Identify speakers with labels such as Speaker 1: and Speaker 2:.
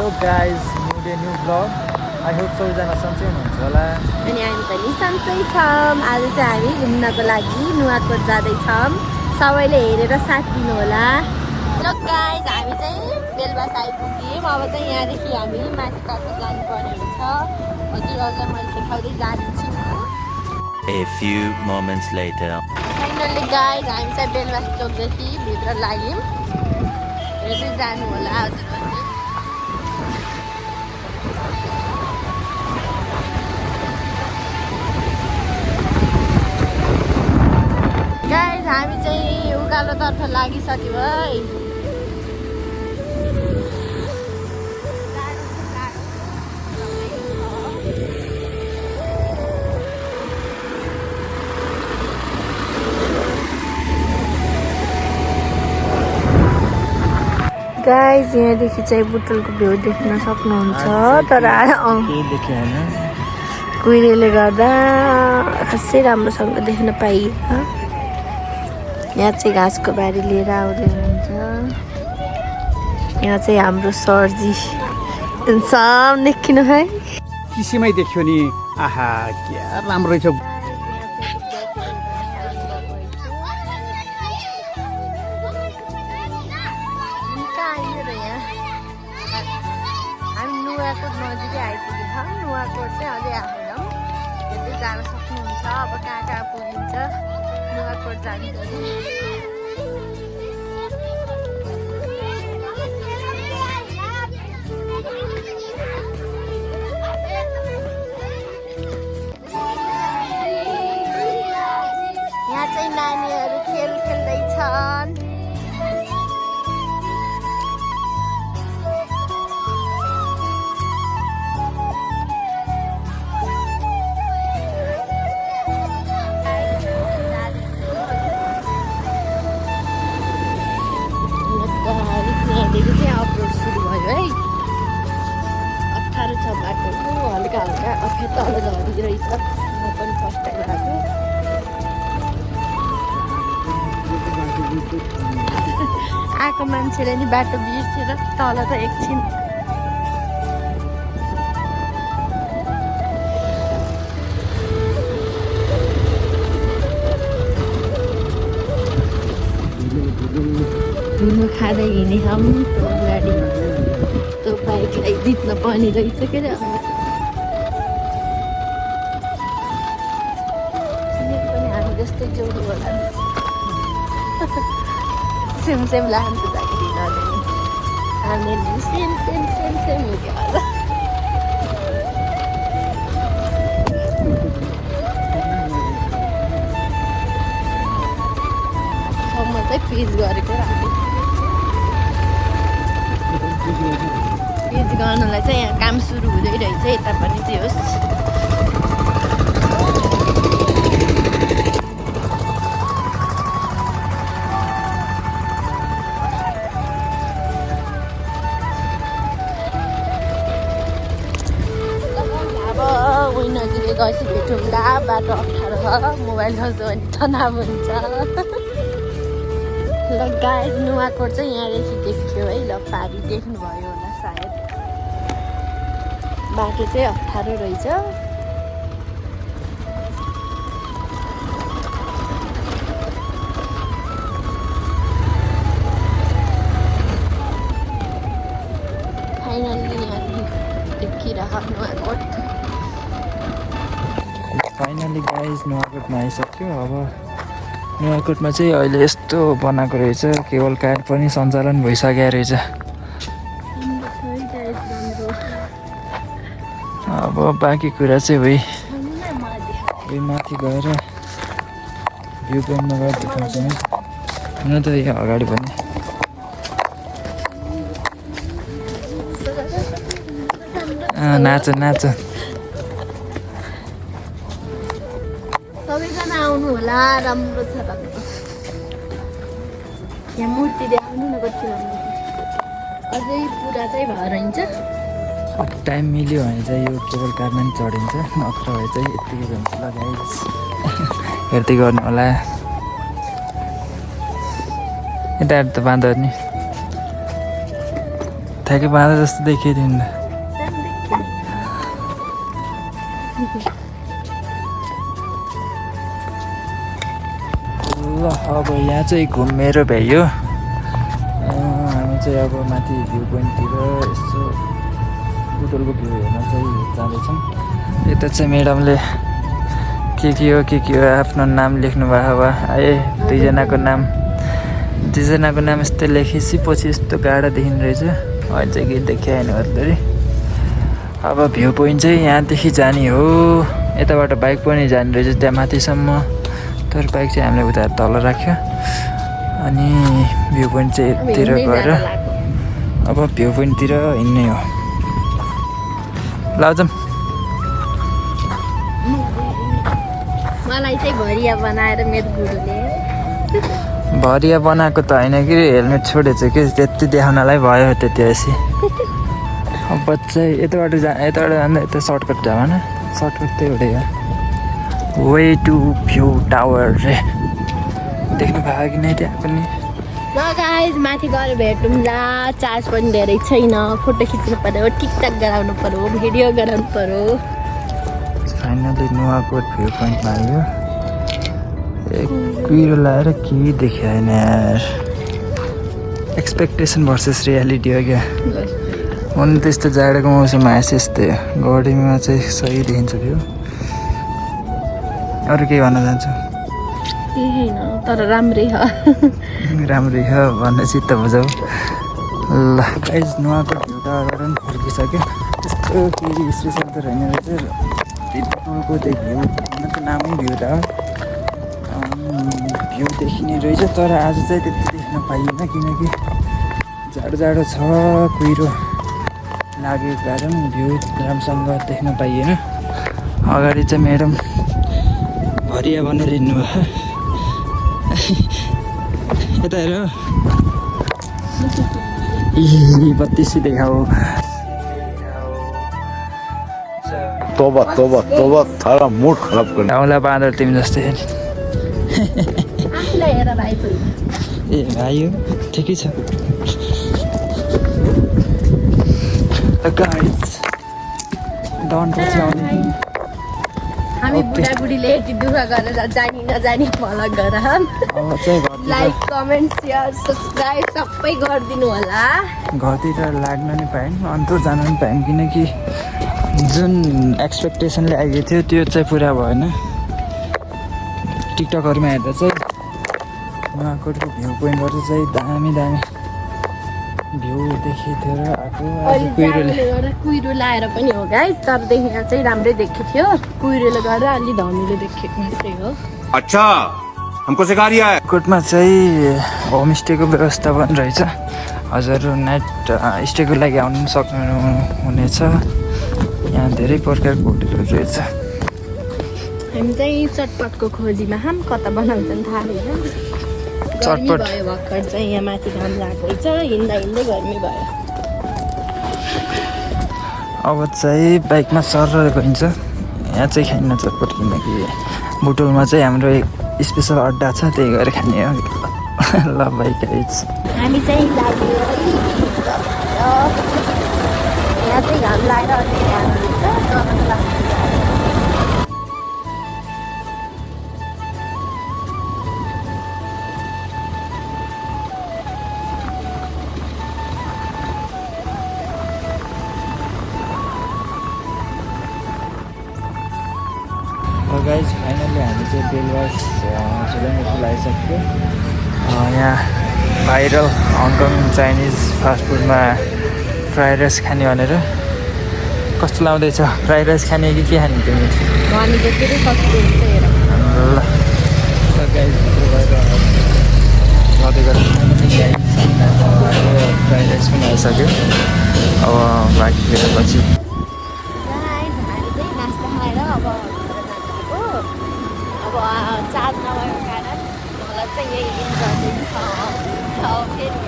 Speaker 1: Hello guys, new day, new vlog. I hope सबैजना सन्चै हुनुहुन्छ होला।
Speaker 2: अनि हामी पनि सन्चै छौँ। आज चाहिँ हामी घुम्नको लागि नुवाकोट जाँदैछौँ। सबैले हेरेर साथ दिनु होला। हेलो गाइज, हामी चाहिँ बेलबास आइपुग्यौँ। अब चाहिँ यहाँदेखि हामी माथि तर्फ जानुपर्ने हुन्छ। हजुरहरूलाई मैले देखाउँदै जान्छु।
Speaker 3: A few moments later.
Speaker 2: Finally guys हामी चाहिँ बेलबास चोकदेखि भित्र लाग्यौँ। हेर्दै जानु होला हजुरहरूले। गाइज हामी चाहिँ उकालोतर्फ लागिसक्यौँ है। गाइज यहाँदेखि चाहिँ बुटोलको भ्यू देख्न सक्नुहुन्छ। तर कुहिरोले गर्दा खासै राम्रोसँग देख्न पाइएन। यहाँ चाहिँ घाँसको बारी लिएर आउँदै हुनुहुन्छ। यहाँ चाहिँ हाम्रो सरजी इन्सान देखिनु है।
Speaker 4: किसिमै देख्यो नि। आहा क्या राम्रो रहेछ।
Speaker 2: हामी नुवाकोट नजिकै आइपुगेछौँ। नुवाकोट चाहिँ अझै आएनौँ। हेर्दै जान सक्नुहुन्छ। अब कहाँ कहाँ पुगिन्छ। नुवाकोट जान्छ। यहाँ चाहिँ नानीहरू खेल खेल्दैछन्। यहाँदेखि चाहिँ अपलोड सुरु भयो है। अप्ठ्यारो छ बाटो। हल्का हल्का अप्ठ्यारो तल झरी रहेछ। म पनि फर्स्ट टाइम आएको। आएको मान्छेले नि बाटो बिर्सेर तल त एकछिन धुनु खाँदै हिँडेछौँ। त्यो गाडी त्यो बाइकलाई जित्न पर्ने रहेछ के अरे। पनि हामी जस्तै जोडी होला नि। सेम सेम लान्छ जागिरी नदिने। हामीहरू सेम सेम सेम सेम हो क्या होला। सम्म चाहिँ पेज गरेको राखेँ। पेज गर्नलाई चाहिँ यहाँ काम सुरु हुँदै रहेछ। यता पनि जे होस्। नजिकै गएपछि भेटौँला। बाटो अप्ठ्यारो छ। मोबाइल खस्यो भने तनाव हुन्छ। ल गाइज नुवाकोट चाहिँ यहाँदेखि देख्यो है। ल पारी देख्नुभयो होला सायद। बाटो चाहिँ अप्ठ्यारो रहेछ। फाइनल्ली यहाँदेखि देखिरहेको नुवाकोट।
Speaker 1: फाइनली गाइज नुवाकोटमा आइसक्यो। अब नुवाकोटमा चाहिँ अहिले यस्तो बनाएको रहेछ। केबल कार पनि सञ्चालन भइसकेको रहेछ। अब बाँकी कुरा चाहिँ उही माथि गएर भ्यू पोइन्टमा गएर देखाउँछौँ। हुन त यहाँ अगाडि पनि नाच नाच।
Speaker 2: सबैजना आउनु होला। राम्रो छ तपाईँको। यहाँ मूर्ति देखाउनु न कति राम्रो। अझै पुरा चाहिँ भएर हिँड्छ।
Speaker 1: टाइम मिल्यो भने चाहिँ यो केबल कारमा नि चढिन्छ। नत्र भए चाहिँ यत्तिकै जान्छ। ल गाइज हेर्दै गर्नु होला। यता त बाँदर नि ठ्याक्कै बाँधा जस्तो देखियो तिमीलाई। ल अब यहाँ चाहिँ घुमेर भ्यायो। हामी चाहिँ अब माथि भ्यू पोइन्टतिर यसो बुटोलको भ्यू हेर्न चाहिँ जाँदैछौँ। यता चाहिँ म्याडमले के हो आफ्नो नाम लेख्नु भएको भए आए दुईजनाको नाम यस्तै लेखेपछि पछि यस्तो गाडा देखिने रहेछ। अहिले चाहिँ के देखिआएन अरे। अब भ्यू पोइन्ट चाहिँ यहाँदेखि जाने हो। यताबाट बाइक पनि जाने रहेछ त्यहाँ माथिसम्म, तर बाइक चाहिँ हामीले उता तल राख्यो। अनि भ्यू पोइन्ट चाहिँ यतिर गएर अब भ्यू पोइन्टतिर हिँड्ने हो। ल जाऊँ।
Speaker 2: मलाई चाहिँ भरिया बनाएर मेरो गुरुले
Speaker 1: भरिया बनाएको त होइन कि हेलमेट छोडेछ कि त्यति देखाउनलाई भयो त्यतिपछि। अब चाहिँ यताबाट जाँदा यता सर्टकट जाऊ न, सर्टकट त्यही एउटै हो। वे टु भ्यू टावर रे देख्नु भयो कि नै त्यहाँ पनि।
Speaker 2: ल गाइज माथि गएर भेटौँला। चार्ज पनि धेरै छैन, फोटो खिच्नु पऱ्यो, टिकटक गराउनु पऱ्यो, भिडियो गराउनु पऱ्यो।
Speaker 1: फाइनली नुवाकोट भ्यू पोइन्टमा आयो। कुहिरो लाएर केही देखाएन यार। एक्सपेक्टेसन भर्सेस रियालिटी हो क्या। हुन त यस्तो जाडोको मौसममा आएछ यस्तै हो, गर्मीमा चाहिँ सही देखिन्छ भ्यू। अरू केही भन्न चाहन्छु?
Speaker 2: केही होइन, तर राम्रै हो।
Speaker 1: राम्रै हो भन्ने चित्त बुझाउ। ल गाइज नुवाकोट भ्यू टावरबाट पनि फर्किसक्यो। त्यस्तो केही स्पेसल त रहेन रहेछ। बुटोलको त्यो भ्यू त नामै भ्यू टावर भ्यू देखिने रहेछ, तर आज चाहिँ त्यति देख्न पाइएन किनकि जाडो छ, कुहिरो लागेको कारण भ्यू राम्रोसँग देख्न पाइएन। अगाडि चाहिँ म्याडम भरिया भनेर हिँड्नुभयो। यता हेर बत्तीसी देखाऊ।
Speaker 5: तोबा तोबा तोबा थारा मुड खराब कर।
Speaker 1: आउँला बाँदर तिमी जस्तै।
Speaker 2: आफूलाई हेरेर आइपुग्यो।
Speaker 1: ए भाइ हो ठिकै छ।
Speaker 2: हामी बुढाबुढीले यति दुःख गरेर जानी नजानी भ्लग गराम। लाइक कमेन्ट सेयर सब्सक्राइब सबै गरिदिनु होला।
Speaker 1: घरतिर लाग्न नि पायौँ, अन्त जान पनि पायौँ किनकि जुन एक्सपेक्टेसनले आएको थियो त्यो चाहिँ पुरा भएन। टिकटकहरूमा हेर्दा चाहिँ नुवाकोटको भ्यू पोइन्टबाट चाहिँ दामी भ्यू देखेको थियो र आएको।
Speaker 2: कुहिरो लाएर पनि हो गाइस, तर यहाँ चाहिँ राम्रै देखेको थियो। कुहिरोले गर्दा अलि धमिलो देखेको मात्रै हो।
Speaker 5: अच्छा हमको सिखा रिया है।
Speaker 1: कोटमा चाहिँ होमस्टेको व्यवस्था पनि रहेछ। हजुर नाइट स्टेको लागि आउनु पनि सक्नुहुनेछ। यहाँ धेरै प्रकारको होटेलहरू रहेछ।
Speaker 2: हामी चाहिँ चटपटको खोजीमा हाम कता बनाउँछन् थाहा छैन।
Speaker 1: चटपट
Speaker 2: भयो भर्खर चाहिँ यहाँ माथि घाम लागेको छ, हिँड्दा गर्मी भयो।
Speaker 1: अब चाहिँ बाइकमा सर गइन्छ। यहाँ चाहिँ खाइन्न चटपट किनकि बुटोलमा चाहिँ हाम्रो स्पेसल अड्डा छ, त्यही गरेर खाने हो। ल बाइक आइज
Speaker 2: हामी चाहिँ यहाँ चाहिँ घाम लागेर
Speaker 1: गाइज फाइनली हामी चाहिँ बेलवास झुलाइमा आइसक्यो। यहाँ भाइरल हङकङ चाइनिज फास्टफुडमा फ्राई राइस खाने भनेर। कस्तो लाउँदैछ? फ्राई राइस खाने कि के खाने तिमी? ल गाइज फ्राई राइस पनि आइसक्यो। अब बाँकी पछि
Speaker 2: चार्ज नभएको कारण मलाई चाहिँ यही दिन गर्दैछ। फेरि